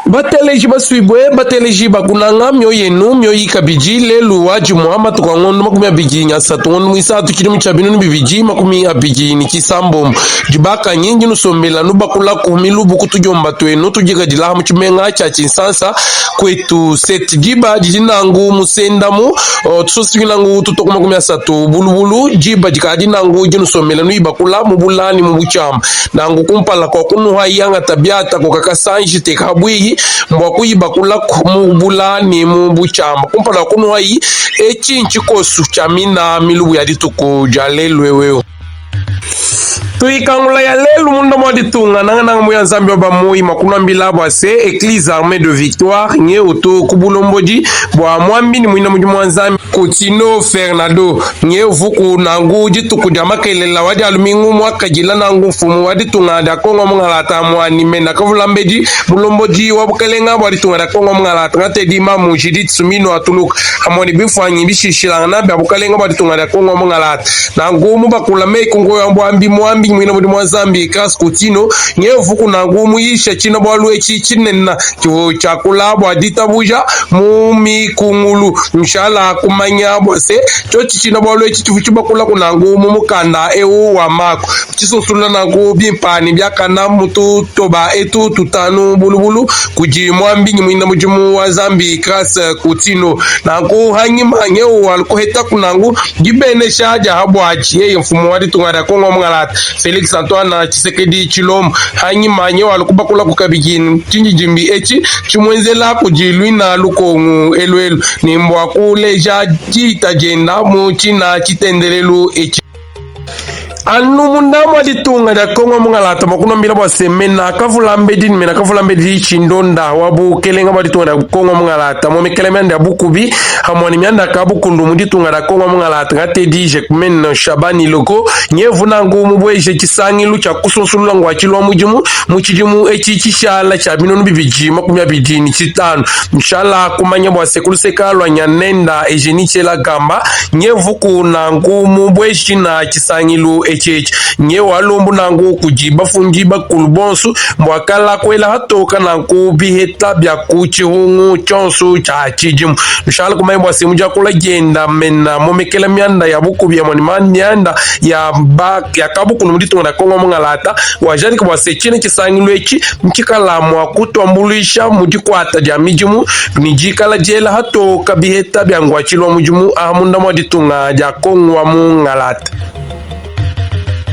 Bateleji basuibue, bateleji ba kunanga, mioyo yenu mioyi kabidi lelu wa dimua matuku a ngondo 23 ngondo muisatu tshidimu tshia 2026 dibakanyi ndi nusombela nubakulaku milubu ku tudiomba tuenu tudikadila mu tshimenga tshia Tshinsansa kuetu set diba didi nangu musendamu tusosi nangu tutoku 30 bulubulu diba dikadi nangu dinusombela nuyibakula mu bula ne mu butshiama Nanku kumpala kua kunuha yangata biata koka kasanji teka ha buihi mbua kuyibakula mu bula ne mu butshiamba. Kumpala kua kunuhayi, etshi ntshikosu tshia mina milubu ya dituku dia lelu eu. Tuyikangula ya lelu munda mua ditunga nangananga mu ya Nzambi wa ba moyi mua kunuambila bua se Eglise Armee de Victoire nye utu ku bulombodi bua muambi ne muina mudimu wa Nzambi Kutino Fernando nye uvuku nangu dituku dia makelela wa dia lumingu muakadila nangu mfumu wa ditunga dia Kongo mungalata muani mena kavulambedi mulombodi wa bukelenga bua ditunga dia Kongo mungalata ngatedi mamu Judith Suminwa Tuluka hamue ne bimfuanyi bishishilangana bia bukalenga bua ditunga dia Kongo mungalata nangu mubakula meyi ku nkoyo wa buambi muambi muina mudimu wa Nzambi Grace Kutino nye uvuku nangu muyisha tshina bualu etshi tshinena Tshivua tshiakula bua ditabuja mu mikungulu. Nshala kumanya bua se, tshiotshi tshina bualu etshi tshivua tshibakulaku nanku mu mukanda eu wa Mako, tshisunsulula nanku bimpa ne biakana mu tutoba etu tutanu bulubulu kudi muambi ne muena mudimu wa Nzambi Grace Kutino. Nanku hanyima ngeu wa kuhetaku nanku dibenesha dia ha buatshi yeye mfumu wa ditunga dia Kongo Mungalata Felix Antoine Tshisekedi Tshilombo hanyima nye walukubakulaku kabidi tshindidimbi etshi tshimuenzela kudi luina lukongu eluelu ne mbua kuleja diita dienda mu tshina tshitendelelu etshi. Anu munda mua ditunga dia Kongo mungalata mua kunuambila bua se mena kavulambedi ne mena kavulambedi tshindonda wa bukelenga bua ditunga dia Kongo mungalata muomekela mianda ya bukubi hamua ne mianda ka bukundu mu ditunga dia Kongo mungalata ngatedi Jacquemaine Shabani Loko Nyevu nanku mubueje tshisangilu tshia kusunsulula nguatshilu wa mudimu mu tshidimu etshi tshishala tshia 2025. Nshala kumanya bua se ku luseka lua nyanenda Eugenie Tshiela Gamba, nyevu ku nanku mubueje tshina tshisangilu etshi etshi. Nye walombu nanku kudi bafundi bakulu bonsu bua kala kuela hatoka nanku biheta bia ku tshihungu tshionsu tshia tshidimu. Nshala kumanya bua se mu diakula dienda mena momekela mianda ya bukubi ya moni mianda ya ba ya kabukulu mu ditunga dia Kongo mungalata wajadika bua se tshine tshisangilu etshi ntshikala mua kutuambuluisha mu dikuata dia midimu ne dikala diela hatoka biheta bia nguatshilu wa mudimu aha munda mua ditunga dia Kongo wa mungalata.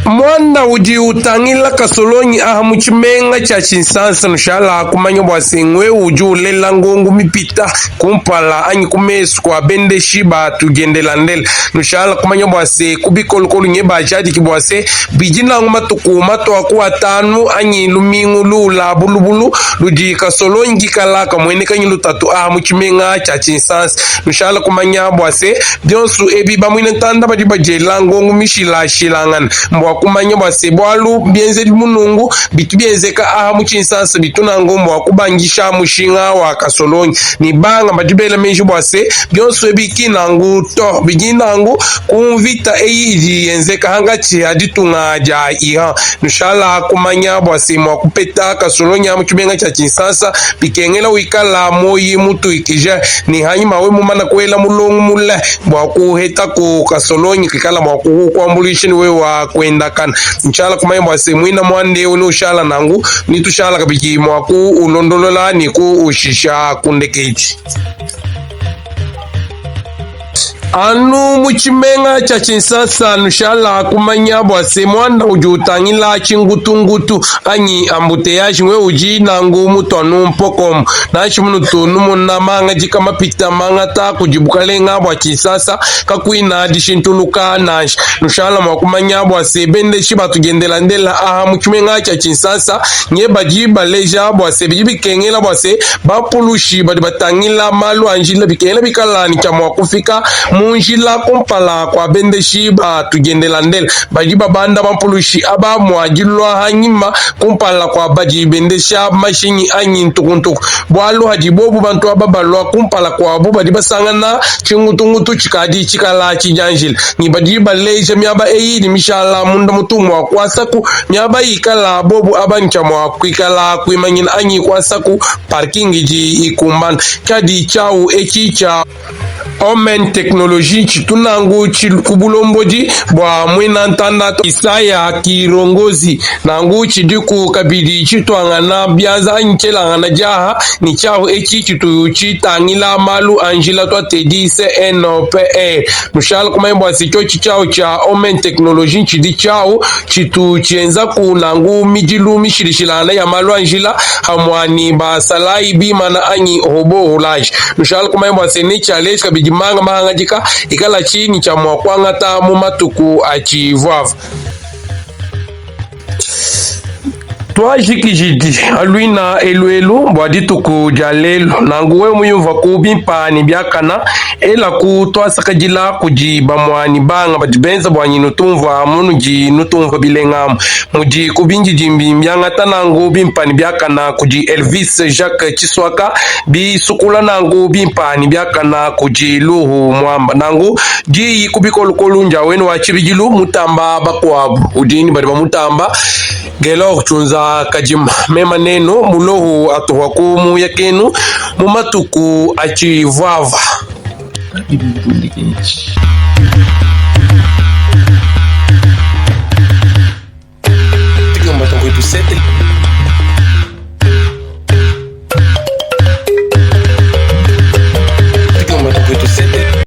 Muanda udi utangila kasolonyi aha mu tshimenga tshia Tshinsansa nushala kumanya bua se ngwewu udi ulela ngongu mipita kumpala anyi ku mesu kua bendeshi ba tudiendelandela. Nushala kumanya bua se ku bikolokolu nye bajadiki bua se bidi nangu matuku matua ku atanu anyi lumingu luula bulubulu ludi kasolonyi kikala kamueneka nyi lutatu aha mu tshimenga tshia Tshinsansa. Nushala kumanya bua se Bionsu ebi bamuine ntanda badi badiela ngongu mishilashilangane mbua kumanya bua se bualu bienzedi munungu bitu bienzeka aha mu tshinsansa bitu nangu mbua kubangisha mushinga wa kasolonyi ne banga badi bela meji bua se bionsu ebi ki nangu to bidi nangu ku mvita eyi idi yenzeka hankatshi ha ditunga dia Iran. Nushala kumanya bua se mua kupeta kasolonyi mu tshimenga tshia Tshinsansa bikengela wikala moyi mutuikija ne hanyima we mumana kuela mulongo mule bua kuhetaku kasolonyi kikala mua kukuambuluisha ne wewa kuendakana. Nshala kumanya bua se muina muanda eu neushala nangu ne tushala kabidi mua kuulondolola ne kuushisha ku ndekedi. Anu mu tshimenga tshia Tshinsansa nushala kumanya bua se muanda udi utangila tshingutungutu anyi embouteillage ngwe udi nangu mutuanu mpokomu. Nansha munutu numona mahangadika mapita mangata kudi bukalenga bua Tshinsansa kakuina dishintuluka nansha. Nushala mua kumanya bua se bendeshi ba tudiendelandela aha mu tshimenga tshia Tshinsansa nye badi baleja bua se bidi bikengela bua se bampulushi badi batangila malu a njila bikengela bikala ne tshia mua kufika mu. mu njila kumpala kua bendeshi ba tudiendelandela badi babanda bampulushi aba mua dilua hanyima kumpala kua badi bendesha mashinyi anyi ntukuntuku, bualu hadi bobu bantu aba balua kumpala kuabu badi basangana tshingutungutu tshikadi tshikala tshidianjila ne badi baleja miaba eyi idi mishala munda mutu mua kuasaku miaba ikala bobu aba ntshia mua kuikala kuimanyina anyi kuasaku parking idi ikumbana tshiadi tshiawu etshi tshia Omen Technologie tshitu nangu ku bulombodi bua muena ntanda Isaya Kirongozi nangu tshidiku kabidi tshituangana bianza anyi tshielangana diaha ne tshiahu etshi tshitu tshitangila malu a njila tuatedi CNPR. Nushala kumanya bua se tshiotshi tshiahu tshia Omen Technologie tshidi tshiahu tshitu tshienzaku nangu midilu mishilashilangana ya malu a njila hamua ne basalayi bimana anyi robot roulage. Nushala kumanya bua se netshialeji kabidi manga mahangadika ikala tshinyi tshia mua kuangata mu matuku atshivuavua. Tuajikijidi aluina eluelu bua dituku dia lelu. Nanku wewe muyumvaku bimpa ne biakana, elaku tuasakadila kudi bamua ne banga badi benza bua nyi nutumvua munudi nutumvua bilenga amu. Mudi ku bindidimbi mbiangata nanku bimpa ne biakana kudi Elvis Jacques Tshiswaka, bisukula nanku bimpa ne biakana kudi Luhu Muamba. Nanku diyi ku bikolokolu ndia wenu wa tshibidilu mutamba bakuabu udi ne badi bamutamba Gelor Tshunza Kadima. Mema nenu mulohu atuhua ku muya kenu mu matuku atshivuavua.